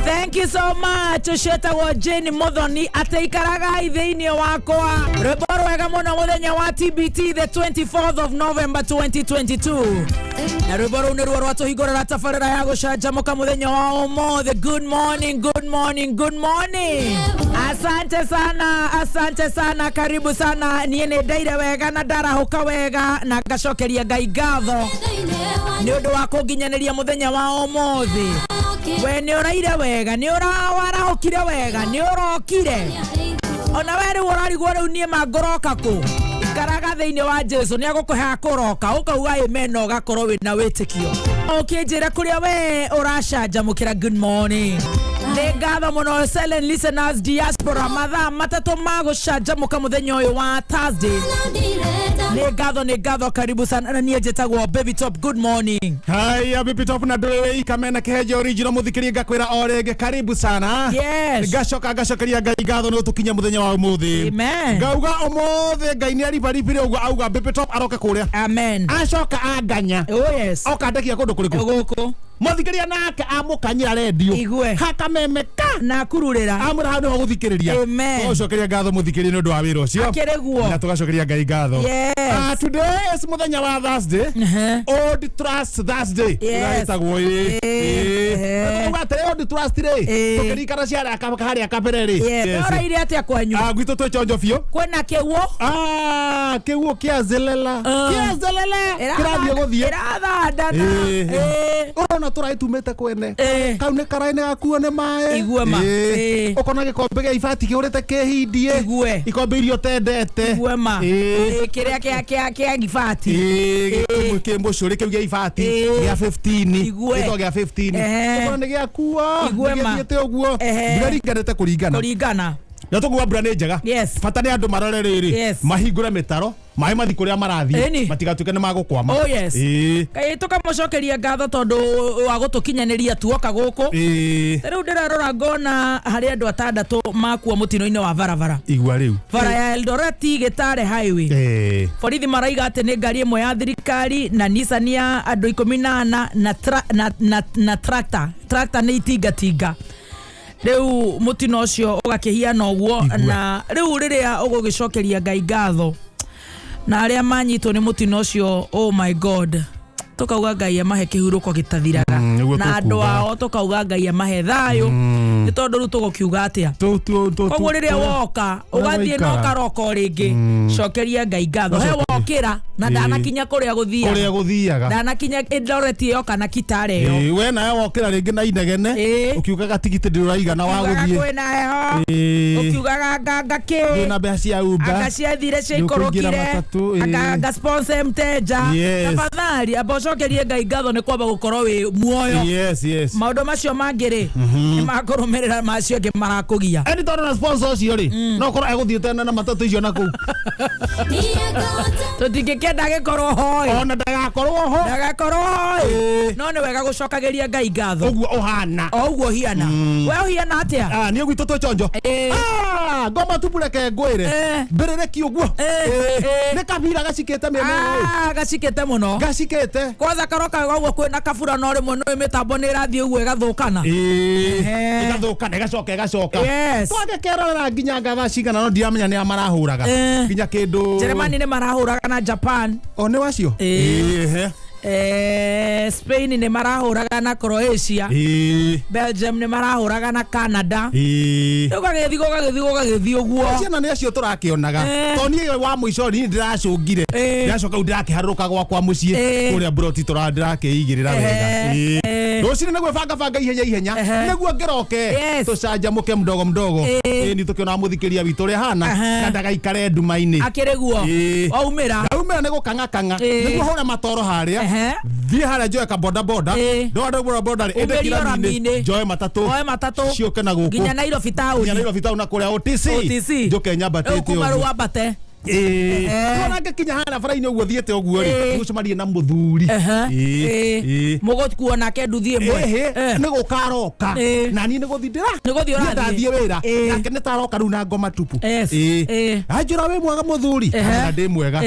Thank you so much. Ũcio Jane Muthoni atĩ ikaragai thĩinĩ wakwa. Rwĩmbo rwega mũno mũthenya wa TBT, the 24th of November 2022. Na rwĩmbo rũu nĩruo rwatũhingũrĩra tabarĩra ya gũcanjamũka mũthenya wa ũmũthĩ. Good morning, good morning, good morning. Asante sana, asante sana, karibu sana. Niĩ nĩ ndaire wega na ndarahũka wega na ngacokeria Ngai ngatho nĩ ũndũ wa kũnginyanĩria mũthenya wa ũmũthĩ. We nĩ ũraire wega, nĩ ũrawarahũkire wega, nĩ ũrokire ona we rĩu ũrarigwo rĩu niĩ mangũroka kũ. Ikaraga thĩinĩ wa Jesu, nĩ agũkũheaga kũroka ũkauga amen na ũgakorwo wĩna wĩtĩkio. Ũkĩnjĩra kũrĩa we ũracanjamũkĩra. Good morning, nĩ ngatho mũno, silent listeners diaspora. Mathaa 3 ma gũcanjamũka mũthenya ũyũ wa Thursday. Nĩ ngatho, nĩ ngatho, karibu sana. Na niĩ njĩtagwo Baby Top. Good morning. Haya, Baby Top na ndũrĩrĩ ikamena kĩhenjo original. Mũthikĩrie, ngakwĩra o rĩngĩ karibu sana. Ngacoka ngacokeria Ngai ngatho nĩ ũtũkinya mũthenya wa ũmũthĩ. Amen. Ngauga ũmũthĩ Ngai nĩ aribaribire ũguo auga Baby Top aroke kũrĩa. Amen. Acoka anganya. Oh yes. Oka ndekia kũndũ kũrĩkũ? Gũkũ. Mũthikĩria nake amũkanyĩra rendio. Igue. Hakamemeka. Na kururĩra. Amũra hau nĩho gũthikĩrĩria. Amen. Tũgacokeria ngatho mũthikĩria nĩ ũndũ wa wĩra ũcio. Akĩrĩ guo. Na tũgacokeria Ngai ngatho. Ah, today is mũthenya wa Thursday. Old Trust Thursday. Ĩtagwo ĩ. Tuga atĩrĩ, Old Trust rĩ. Tũkĩririkana cia harĩa kabere rĩ. Yes. Ũraire atĩa kwanyu? Ah, gwitũ twĩ chonjo biũ. Kwĩna kĩguo? Ah, kĩguo kĩa zelela. Kĩa zelela. Kĩrathiĩ gũthiĩ. Ĩrathandana. Ũrona tũraĩ tumĩte kwene. Kau nĩ karaĩ nĩ gakuo nĩ maĩ. Igue ma. Ũkona gĩkombe gĩa ibati kĩũrĩte kĩhindie. Igue. Ikombe iria ũtendete. Igue ma. Kĩrĩa kĩa gibati. Ĩĩ, kĩ mũcũrĩ kĩu gĩa ibati gĩa 15. Igue. Gĩtagwo gĩa 15. Ũkona nĩ gĩakua. Igue ma. Gĩthiĩte ũguo. Mbura ĩringanĩte kũringana. Kũringana. Na tũkuga mbura nĩ njega. Bata nĩ andũ marore rĩrĩ. Mahingũre mĩtaro, maĩ mathi kũrĩa marathiĩ. Matigatuĩke nĩ magũkwama. Oh yes. Kaĩ tũkamũcokeria ngatho tondũ wa gũtũkinyanĩria tuoka gũkũ. Rĩu ndĩrarora ngona harĩ andũ 6 makua mũtino-inĩ wa barabara. Igua rĩu. Bara ya Eldoret Gĩtare highway. Borithi maraiga atĩ nĩ ngari ĩmwe ya thirikari na Nissan ya andũ 14 na, na tractor. Tractor nĩ itingatinga. Rĩu mũtino ũcio ũgakĩhiana ũguo. Igua. Na rĩu rĩrĩa ũgũgĩcokeria Ngai ngatho na arĩa manyitwo nĩ mũtino ũcio, oh my God, tukauga Ngai amahe kĩhurũko gĩtathiraga. Nĩguo Na andũ tũkuga. ao tukauga Ngai amahe thayũ, nĩ tondũ rĩu tũgũkiuga atĩa? Koguo rĩrĩa woka ũgathiĩ na waikara. ũkaroka o rĩngĩ, cokeria Ngai ngatho he Ũcokerie. wokĩra na ndanakinya kũrĩa kũrĩa gũthiaga. Gũthiaga. Ndanakinya Eldoret ĩyo kana Kitale ĩyo. We nawe wokĩra rĩngĩ na inegene. Ũkiugaga tigiti ndũraigana wa Ugaga gũthiĩ. kwĩna heho. Ũkiugaga nganga Ndũrĩ kĩ na mbeca cia Uber. anga ciathire Nĩũkũingĩra ciaikũrũkire. matatũ, Anga anga sponsor mteja. Tafadhali amba ũcokerie Ngai ngatho nĩ kwamba gũkorwo wĩ muoyo. Yes. Maũndũ macio mangĩ rĩ, nĩ makũrũmĩrĩra macio angĩ marakũgia. Eni tondũ na sponsor ũcio rĩ, no korwo egũthiĩte na matatũ icio na kũu. Tũtingĩkĩenda gĩkorwo hoe. Ona ndagakorwo ho. Ndagakorwo hoe. No nĩ wega gũcokagĩria Ngai ngatho. Ũguo ũhana. O ũguo hiana we ũhiana atĩa? Ah, niĩ gwitũ twĩ chonjo. Ah, ngoma tupu, reke ngwĩre. Mbĩrĩrĩki ũguo. Nĩ kabira gacikĩte mĩena ĩyo. Ah, gacikĩte mũno. Gacikĩte. Kwanza karoka ũguo kwĩna kabura, no rĩmwe nĩ mĩtambo nĩ ĩrathiĩ ũguo ĩgathũkana. Ĩgathũkana, ĩgacoka ĩgacoka. Yes. Twagĩkerorera nginya ngatha cigana no ndiramenya nĩ a marahũraga. Nginya kĩndũ Jeremani nĩ marahũraga na Japan. O nĩ wacio. Spain nĩ marahũraga na Croatia. Belgium nĩ marahũraga na Canada. Rĩu gagĩthiĩ gũgagĩthiĩ gũgagĩthiĩ ũguo. Ciana nĩ acio tũrakĩonaga. To niĩ wa mũico niĩ ndĩracũngire. Ndĩracoka rĩu ndĩrakĩharũrũka gwakwa mũciĩ kũrĩa mburoti tũra ndĩrakĩigĩrĩra wega. Rũcinĩ nĩguo banga banga ihenya ihenya nĩguo ngĩroke tũcanjamũke mdogo mdogo. Nĩ tũkĩonaga mũthikĩria witũ ũrĩa hana na ndagaikare nduma-inĩ. Akĩrĩ guo. Waumĩra. Ndaumĩra nĩ gũkang'akang'a nĩguo hũre matoro harĩa, thiĩ harĩa njoe ka boda boda. Ndoa boda boda rĩ, Umĩrie ĩndĩ rami-inĩ. kiraminĩ njoe matatũ. Oe matatũ. Ciũke na gũkũ nginya Nairobi nginya taũni. Nairobi town na kũrĩa OTC. OTC. Njũke Rĩu nyambatĩte kuma ũguo. rĩu wambate. Ĩĩ. Ona ngĩkinya harĩa bara-inĩ ũguo thiĩte ũguo rĩ, nĩgũcemania na mũthuri. Ĩĩ, ĩĩ. Mũgũkuo nake nduthi ĩmwe. Ĩhĩ, nĩ gũka aroka na niĩ nĩ gũthiĩ ndĩra Nĩ gũthiĩ Niĩ ũrathiĩ. ndathiĩ wĩra, nake nĩ taroka rĩu na ngoma tupu. Yes. Ĩĩ. Anjĩra wĩ mwega mũthuri? Ndamwĩra ndĩ mwega.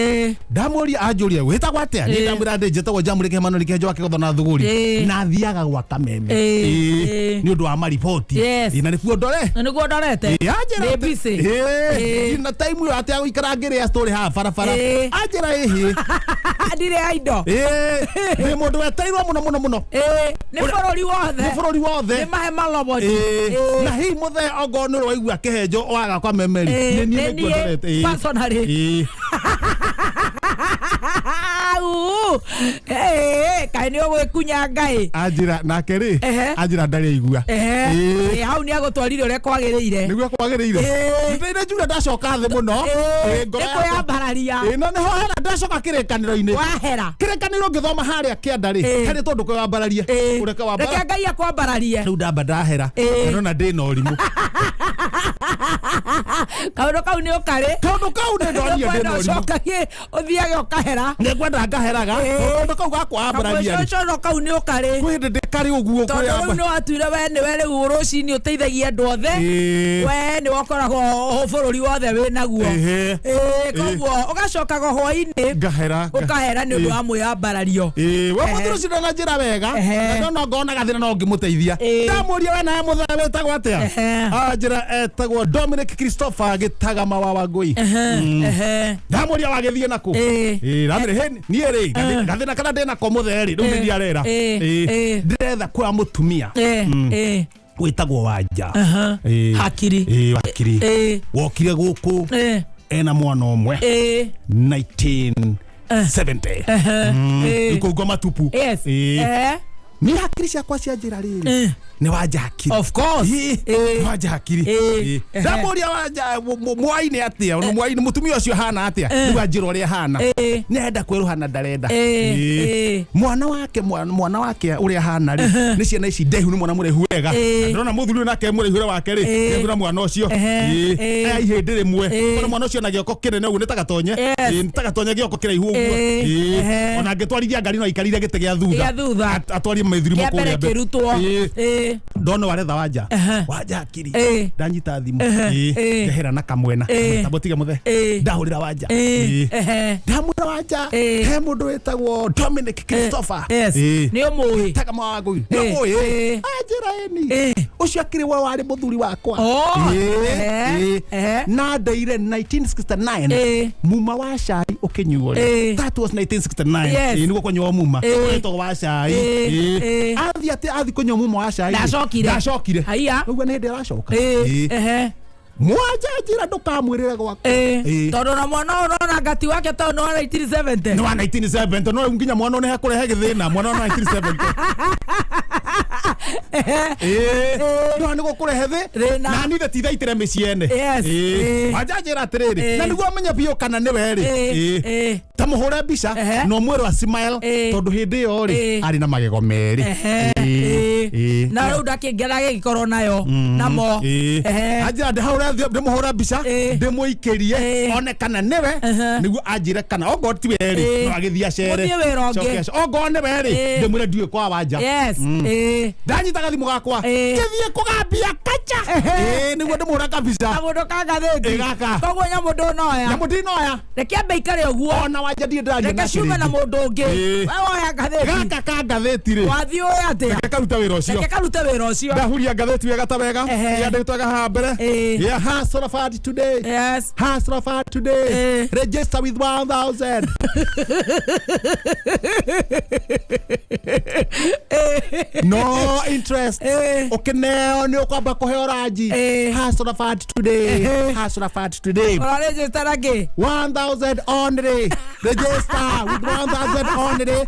Ndamũria anjũria wĩtagwo atĩa, niĩ ndamwĩra ndĩ njĩtagwo Jamũrĩ Kĩhemano Kĩhenjo wa Kĩgotho na Thuguri, na thiaga gwa Kameme. Ĩĩ. Nĩ ũndũ wa mariboti. Yes. Ĩĩ, na nĩkuo ndore. Na nĩguo ndorete. Ĩĩ, anjĩra Ndĩ busy. Ĩĩ, na time ĩyo atĩ agũikara ngĩrĩa story haha barabara. Anjĩra ĩhĩ. Ndirĩ ya indo. Ĩĩ, nĩ mũndũ wetereirwo mũno mũno mũno. Ĩĩ, nĩ bũrũri wothe. Nĩ bũrũri wothe. Nĩ mahe maloboti. Ĩĩ. Na hihi mũthee ongorwo nĩ ũraigua kĩhenjo waga kwa memeri, nĩ niĩ nĩ nĩkuo niĩ ndorete. Ĩĩ. personally. Ĩĩ. Au. Ĩĩ, kaĩ nĩ ũgwĩkunya ngai. Anjĩra nake rĩ, anjĩra ndarĩ aigua. Ĩĩ. Ĩĩ, hau nĩ agũtwarire ũrĩa kwagĩrĩire. Nĩguo kwagĩrĩire. Nĩ njura ndacoka thĩ mũno. Ĩĩ, ngoro Nĩ yakwa. kwĩyambararia. Ĩĩ, na nĩho hera ndacoka kĩrĩkanĩro-inĩ. Wahera. Kĩrĩkanĩro ngĩthoma harĩa kĩanda rĩ, harĩ tondũ kwĩwambararie, ũreke Reke wambara Ngai akwambararie. rĩu ndamba ndahera, na ndona ndĩna ũrimũ. Kaũndũ kau nĩ ũkarĩ. Kaũndũ kau nĩ ndonire Nĩũkwenda ndĩna ũrimũ. ũcokagie ũthiage ũkahera. Nĩngwenda ngaheraga. Kaũndũ kau gakwambararia rĩ, Kamũcocoro kau nĩ ũkarĩ. kwĩ hĩndĩ ndĩkarĩ ũguo Tondũ rĩu kwĩyamba nĩ watuire we nĩwe rĩu rũcinĩ ũteithagia andũ othe. We nĩwe ũkoragwo bũrũri wothe wĩ naguo. Ĩhĩ. Ĩĩ, koguo ũgacokaga hwainĩ Ngahera. ũkahera nĩ ũndũ wa mwĩyambarario. Ĩĩ, we mũthuri ũcio ndona njĩra wega, na ndona ngona gathĩna no ngĩmũteithia. Ndamũria we nawe mũthee wĩtagwo atĩa? Anjĩra etagwo Dominic Christopher Gĩtagama wa Wangũi. Ndamũria wagĩthiĩ nakũ? Ĩĩ. Ĩĩ, ndamwĩra hĩ niĩ rĩ, gathĩna kana ndĩnako mũthee rĩ, rĩu nĩ ndiarera. Ĩĩ. Ĩĩ. Ndĩretha kwa mũtumia Ĩĩ. wĩtagwo Wanja. Ĩĩ. Hakiri. Ĩĩ, wakiri. Wokire gũkũ ena mwana ũmwe 1970. Ĩĩ. Kũu ngoma tupu. Yes. Ĩĩ. Niĩ hakiri ciakwa cia njĩra rĩrĩ, nĩ Wanja hakiri. Of course. Ĩĩ, nĩ Wanja hakiri. Ĩĩ. Ĩĩ. Ndamũria Wanja mwaini atĩa, mwaini mũtumia ũcio ahana atĩa, rĩu anjĩra ũrĩa ahana. Nĩ arenda kwĩrũha na ndarenda. Ĩĩ. Ĩĩ. Ĩĩ. Mwana wake mwana wake ũrĩa ahana rĩ, nĩ ciana ici ndaihu, nĩ mwana mũraihu wega. Ĩĩ. Na ndĩrona mũthuri ũyũ nake mũraihu ũrĩa wake rĩ, nĩethura mwana ũcio. Ĩĩ. Aya ihĩndĩ rĩmwe. Ĩĩ. Ona mwana ũcio na gĩoko kĩnene ũguo nĩ ta gatonye. Yes. Ĩĩ, nĩ ta gatonye gĩoko kĩraihu ũguo. Ĩĩ. Ĩĩ. Ona angĩtwarithia ngari no aikarire gĩtĩ gĩa thutha. Gĩa thutha. Atwarie mĩthirimo Kĩa mbere kũrĩa mbere. kĩrutwo. Ĩĩ. Ĩĩ. Ndona waretha Wanja. Wanja hakiri. Ndanyita thimũ. Ĩĩ. Ĩĩ. Ngehera na kamwena. Tambo tiga mũthee. Ndahũrĩra Wanja. Ĩĩ. Ĩĩ. Ndamwĩra Wanja, he mũndũ wĩtagwo Dominic Christopher. Yes. Ĩĩ. Nĩ ũmũĩ. Taga mawangũi. Nĩ ũmũĩ? Anjĩra ĩni. Ũcio akĩrĩ we warĩ mũthuri wakwa. Oh. Ĩĩ. Ehe. Ĩĩ. Na ndeire 1969 muma wa cai ũkĩnyuo rĩ. That was 1969. Yes. Ĩĩ, nĩguo kũnyuo muma. Wĩtagwo wa cai. Ĩĩ. Ĩĩ. Athiĩ atĩ athiĩ kũnyua muma wa cai rĩ, Ndacokire. Ndacokire. Haiya. Ũguo nĩ hĩndĩ aracoka. Ĩĩ. Ĩĩ. Mwanja njĩra ndũkamwĩrĩre gwakwa. Ĩĩ. Tondũ na mwana ũyũ ũrona ngati wake tondũ nĩ wa 1970. Nĩ wa 1970, no rĩu nginya mwana ũyũ nĩ hekũrehe gĩthĩna, mwana wa 1970. Ĩĩ. No nĩ gũkũrehe thĩ Thĩna. na niĩ tithaitĩre mĩciĩ ene. Yes. Ĩĩ. Ĩĩ. Wanja njĩra atĩrĩrĩ, na nĩguo amenye biũ kana nĩwe rĩ. Ĩĩ. Ĩĩ. Ĩĩ. Ta mũhũre mbica na ũmwĩrwo a smile, tondũ hĩndĩ ĩyo rĩ, arĩ na magego merĩ. Ehe. Ĩĩ. Ĩĩ. Ĩĩ. Na rĩu ndakĩngera gĩgĩkorwo nayo namo. Ĩĩ. Anjĩra ndĩhũre ndĩmũhũre mbica, ndĩmũikĩrie one kana nĩwe, nĩguo anjĩre kana ongorwo tiwe rĩ, no agĩthiĩ acere. Mũthiĩ wĩra ũngĩ. Coke ongorwo nĩwe rĩ, ndĩmwĩre ndiũĩ kwa Wanja. Yes. Ĩĩ. Ndanyita gathimũ gakwa ngĩthiĩ kũgambia kacha. Ĩĩ, nĩguo ndĩmũhũra kabica. Kamũndũ ka ngathĩti. Ĩĩ, gaka. Koguo nyamũ ndũnoya. Nyamũ ndinoya. Reke ambe ikare ũguo. Ona Wanja ndirĩ ndĩraria Reke nake ciume na rĩngĩ. mũndũ ũngĩ. Ĩĩ. We woya ngathĩti. Gaka ka ngathĩti rĩ, Wathiĩ ũĩ atĩa? reke karute wĩra ũcio. Reke karute wĩra ũcio. Ndahuria ngathĩti wega ta wega, yandĩkĩtwo wega haha mbere. Yeah, Hustler Fund today. Yes. Hustler Fund today. Register with 1000. No interest. Ũkĩneo nĩ ũkwamba kũheo ranji. Hustler Fund today. Hustler Fund today. Ũrarĩnjĩta na kĩ? 1000 only. Register with 1000 only.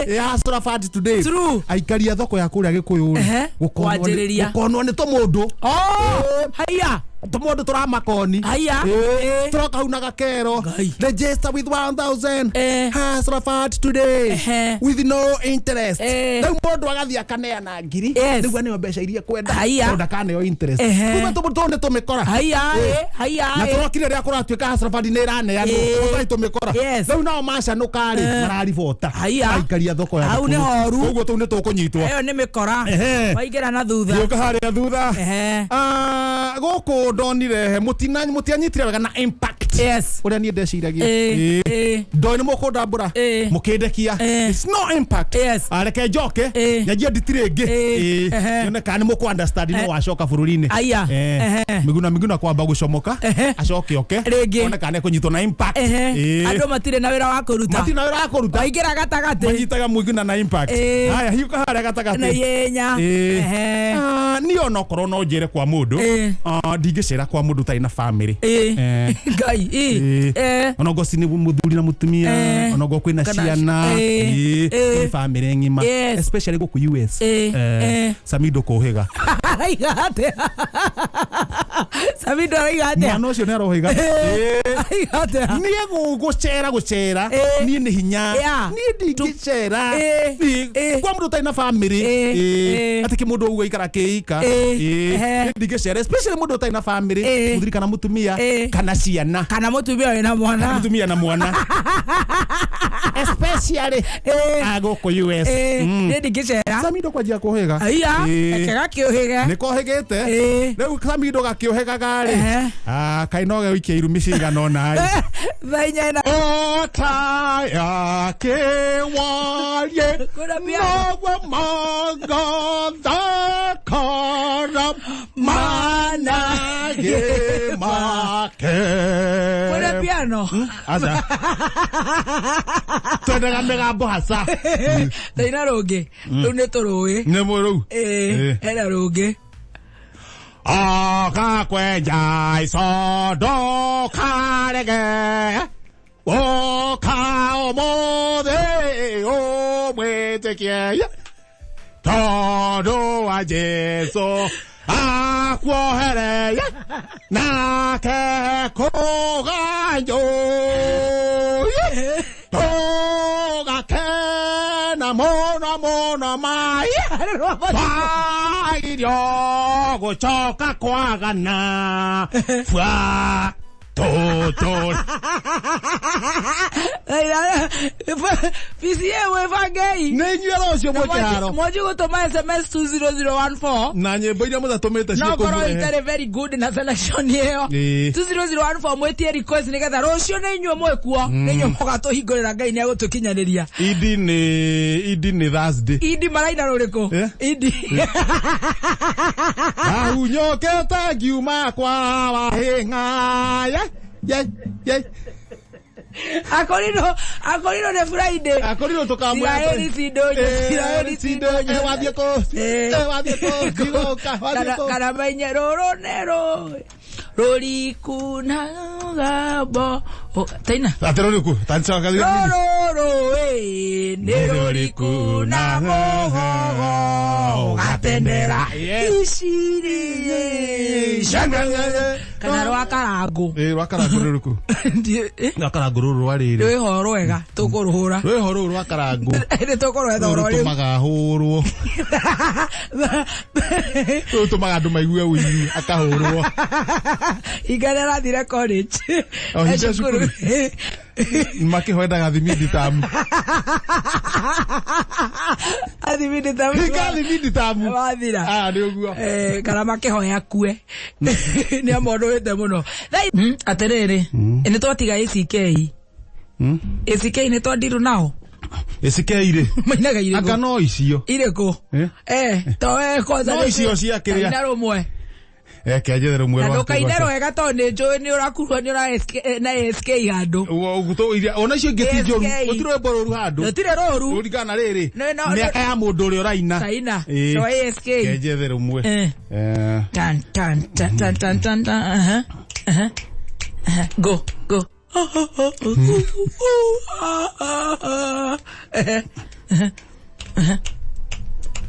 Yeah, Hustler Fund today. True. Aikari a thoko ya kũrĩa Gĩkũyũ rĩ, Kwanjĩrĩria. gũkonwo nĩ tũmũndũ. Oh, haiya. Tũmũndũ tũramakoni. Haya. Ĩĩ. Tũroka hau na gakero. Ngai. Register with 1000. Eh. Hustler Fund today. Ehe. With no interest. Eh. Rĩu mũndũ agathiĩ akaneana ngiri. Yes. Nĩguo aneo mbeca iria kwenda. Haya. Tondũ ndakaneo interest. Ehe. Kuma tũmũndũ nĩ tũmĩkora. Haya. Ĩĩ. Haya. Na tũrokire rĩrĩa kũratuĩka Hustler Fund nĩ ĩraneanwo. Ĩĩ. Gũtarĩ tũmĩkora. Yes. Rĩu nao macanũka rĩ mararibota. Haya. Maraikaria thoko ya Hau nĩ Nakuru. horu. Koguo tũu nĩ tũkũnyitwo. Ĩyo nĩ mĩkora. Ehe. Waingĩra na thutha. Gĩũka harĩa thutha. Ehe. Ah, gũkũ ndonire mũtianyitire wega na impact. Yes. Ũrĩa niĩ ndeciragia. Ĩĩ. Ĩĩ. Ĩĩ. Ndoĩ nĩ mũkũndambũra. Ĩĩ. Mũkĩndekia. Ĩĩ. It's no impact. Yes. Ah, reke njoke. Ĩĩ. Nyanjie nditi rĩngĩ. Ĩĩ. Ĩĩ. Ehe. Nyone kana nĩ mũkũ understand no wacoka bũrũri-inĩ. Aya. Eh. Ehe. Miguna Miguna kwamba gũcomoka. Ehe. Acoke oke. Rĩngĩ. One kana nĩekũnyitwo na impact. Ehe. Ĩĩ. Andũ matirĩ na wĩra wa kũruta. Matirĩ na wĩra wa kũruta. Waingĩra gatagatĩ. Manyitaga Miguna na impact. Ĩĩ. Haya, hiũka harĩa gatagatĩ. Na ihenya. Ĩĩ. Ehe. Ah, niĩ onokorwo no njĩre kwa mũndũ Ĩĩ. ah, ndingĩcera kwa mũndũ ũtarĩ na family. Ĩĩ. Eh. Ngai. Ĩĩ. Ĩĩ. Eh. Onokorwo ci nĩ mũthuri na mũtumia Eh. onokorwo kwĩna Kana- ciana. Ĩĩ. Ĩĩ. Ĩĩ. Nĩ family ng'ima. Yes. Especially gũkũ US. Ĩĩ. Eh, Eh. Sami ndũkũhĩga. Araiga atĩa? Samido araiga atĩa? Mwana ũcio nĩ arohĩga. Ĩĩ. Araiga atĩa? Niĩ gũcera gũcera Ĩĩ. niĩ nĩ hinya. Yeah. Niĩ ndingĩcera. Ĩĩ. Ĩĩ. Ĩĩ. Kwa mũndũ ũtarĩ na family. Ĩĩ. Ĩĩ. Ĩĩ. Atĩ kĩ mũndũ ũguo aikara kĩika. Ĩĩ. Ĩĩ. Ehe. Niĩ ndingĩcera especially mũndũ ũtarĩ na family. Ĩĩ. Mũthuri kana mũtumia Ĩĩ. kana ciana. Kana mũtumia wĩna mwana. Mũtumia na mwana. Especially Ĩĩ. a gũkũ US. Ĩĩ. Mm. Niĩ ndingĩcera. Samido kwanjia kũhĩga. Aya. Ĩĩ. Reke gakĩũhĩge. Nĩ kohĩgĩte. Ĩĩ. Rĩu Samido gakĩũhĩgaga rĩ. Ehe. Ah, kaĩ no gĩikia irumi cigana ũna rĩ. Thaa inya na Ota yake warie Kuna piano. noguo mangathakara manage make. Kuna piano. Aca. Twendaga mĩgambo haca. Thaina rũngĩ. Rũu nĩ tũrũĩ. Nĩ rũu. Ĩĩ. Hena rũngĩ. Oka kwenja icondo karege Oka ũmũthĩ ũmwĩtĩkie Tondũ wa Jesũ akuohere nake kũganjũ Tũgakena mũno mũno mai Twairio gũcoka kwagana bua tũtũ. PCA wĩbangei. Nĩ inyuĩ rũciũ mwĩ kĩharo. Mwanji gũtũma SMS 20014. Na nyĩmbo iria mũtatũmĩte No korwo ciĩkũmũrehe. itarĩ very good na selection ĩyo. Ĩĩ. 20014 mwĩtie request nĩgetha rũciũ nĩ inyuĩ mwĩkuo. Nĩ inyuĩ mũgatũhingũrĩra Ngai nĩ egũtũkinyanĩria. Idi nĩ Idi nĩ Thursday. Idi maraina rũrĩkũ? Eh? Idi. Ahunyũkĩte ngiuma kwa wahĩng'a ye ye ye. Akorirwo akorirwo nĩ Friday. Akorirwo tũkamwĩra Isiraeli ti ndũnyũ, Isiraeli ti ndũnyũ. Eh, wathiĩ kũ? Eh. Eh, wathiĩ kũ? Ndigũka, wathiĩ Kana kũ? kana mainye rũrũ nĩ rũĩ rũriku na rũgambo. Oh, Taina. Atĩ rũrĩkũ? Tancoka Rũrũ rũĩ nĩ rũriku na mũgogo ũgatendera. Yes. Iciri. Kana rwa karangũ. Ĩĩ, rwa karangũ rũrĩkũ? Ndiĩ- Rwa karangũ rũrũ rwa rĩrĩ. Rwĩho rwega tũkũrũhũra. Rwĩho rũrũ rwa karangũ. Nĩ tũkũrwetha Rũrũ ũro rĩu. rũtũmaga hũrwo. Rũrũ rũtũmaga andũ maigue ũiru akahũrwo. Hinga nĩ arathire college. O, hinga cukuru. Makĩhoendaga thimindi tamu. Athimindi tamu. Hinga thimindi tamu. Wathira. Aya nĩ ũguo. Eh, kana makĩhoya kue nĩ amondũrĩte mũno. Atĩrĩrĩ, nĩ twatiga ACK. ACK nĩ twandirũ nao ACK rĩ. mainaga Anga irĩkũ no icio. irĩkũ Eh? eh to kwanza No icio cia kĩrĩa. Kaina rũmwe Eke njethe rũmwe na rwa ndũkaine rwega tondũ nĩ njũĩ nĩ ũrakurwo nĩ ũra na ASK handũ. Ona icio ingĩ ti njũru. ASK. Gũtirĩ rwĩmbo rũru handũ. Gũtirĩ rũru. Rũringana na rĩrĩ. No, Mĩaka ya mũndũ ũrĩa ũraina. Taina Ĩĩ. no ASK. Ke njethe rũmwe. Eh. Eh. Tan tan tan tan tan tan tan. Aha. Aha. Aha. Go go. Aha. Aha.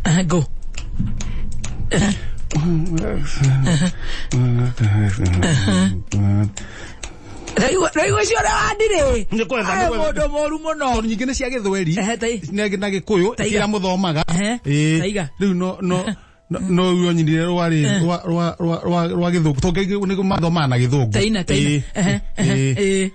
Aha. Go. Raigua cio ũrĩa wandirĩ. Nĩ kwetha, nĩ Aĩ, kwetha. mũndũ mũru mũno. Tondũ nyingĩ nĩ cia gĩthweri Ehe, tai. na gĩkũyũ Taiga. kĩrĩa mũthomaga. Ehe, Ĩĩ. taiga. Rĩu no no no no nyinire rwarĩ rwa rwa rwa rwa rwa gĩthũngũ tondũ nĩ mathomaga na gĩthũngũ. Taina, taina. Ĩĩ, Ehe, ehe, ĩĩ. ĩĩ.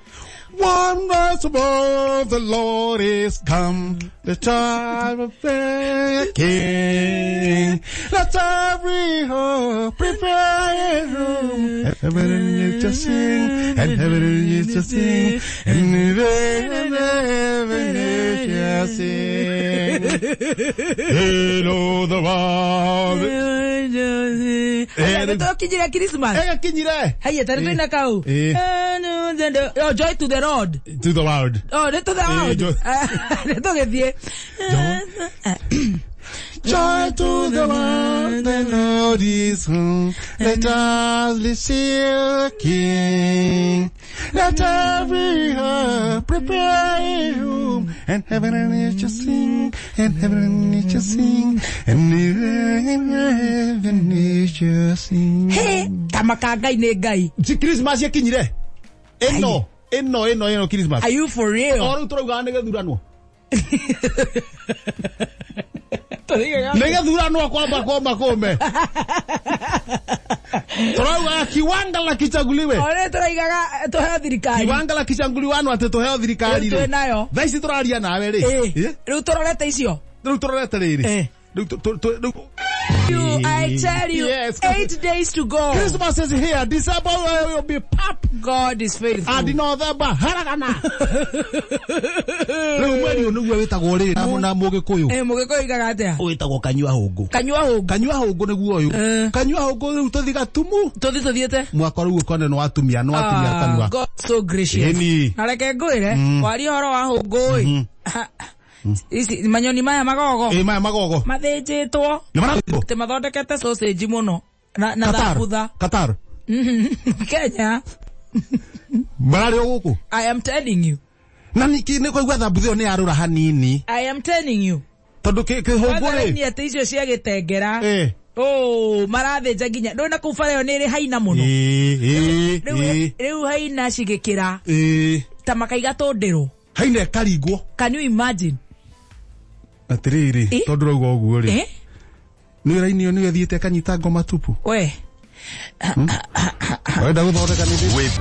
One verse above the Lord is come, the time of the King. Let every heart prepare a room. And heaven and nature sing, and heaven and nature sing, and heaven and nature sing. Hello, the world. Aya, nĩtũkinyire Christmas. Ĩgakinyire Haiya, tarĩ twĩna kau. Ĩĩ. Oh, joy to the Lord. To the world. Oh, nĩ to the Ĩĩ, world. Nĩ tũgĩthiĩ. Joy to the world, the Lord is home. Let us receive the King. Let every heart prepare a room. And heaven and nature sing, and heaven and nature sing, and heaven and nature sing. Hĩ, tamaka Ngai nĩ Ngai. Christmas yakinyire. Ĩno, ĩno, ĩno, ĩno Christmas. Are you for real? O rĩu tũraugaga nĩ gĩthurano. Nĩ gĩthurano kwamba kwamba kũme. Tũraugaga kiwangala kichaguliwe. O rĩu tũraigaga tũheo thirikari. Kiwangala kichanguliwano atĩ tũheo thirikari Rĩu twĩ rĩ. nayo. Thaa ici tũraria nawe rĩ. Ĩĩ. Ĩ? Rĩu tũrorete icio. Rĩu tũrorete rĩrĩ. Eh. Rĩu rĩu You, I tell you, Yes. 8 days to go. Christmas is here. December will be pap. God is faithful. And November haragana. Rĩu mweri ũyũ nĩguo wĩtagwo rĩrĩ na Mũgĩkũyũ. Eh, Mũgĩkũyũ oigaga atĩa? Wĩtagwo kanyua hũngũ. Kanyua hũngũ. Kanyua hũngũ nĩguo ũyũ. Eh. Kanyua hũngũ rĩu tũthi gatumu. Tũthi tũthiĩte? Mwaka rĩu ũkone nĩ watumia nĩ watumia Ah, kanua. God so gracious. Ĩni. Na reke ngwĩre, waria ũhoro wa hũngũ ĩ. Ici manyoni maya magogo Ĩ maya magogo. mathĩnjĩtwo Nĩ marathĩnjwo? atĩ mathondekete sausage mũno na na Qatar. thambutha. Qatar. Kenya, Mararĩo gũkũ. I am telling you. Na ningĩ nĩ kũigua thambutha ĩyo nĩ yarũra hanini. I am telling you. Tondũ kĩhũngũ rĩ. Wathani atĩ icio cia gĩtengera. Ĩ. Oh, marathĩnja nginya ndũĩ na kũu bara ĩyo nĩ ĩrĩ haina mũno. Ĩ, ĩ, Rĩu ĩ, rĩu haina cigĩkĩra ĩ. ta makaiga tũndĩrũ. Haina ĩkaringwo. Can you imagine? Atĩrĩrĩ, Ĩ? tondũ ũrauga ũguo rĩ. Eh? Nĩ ũrainio nĩwe thiĩte akanyita ngoma tupu. We. Wenda gũthondeka nĩ With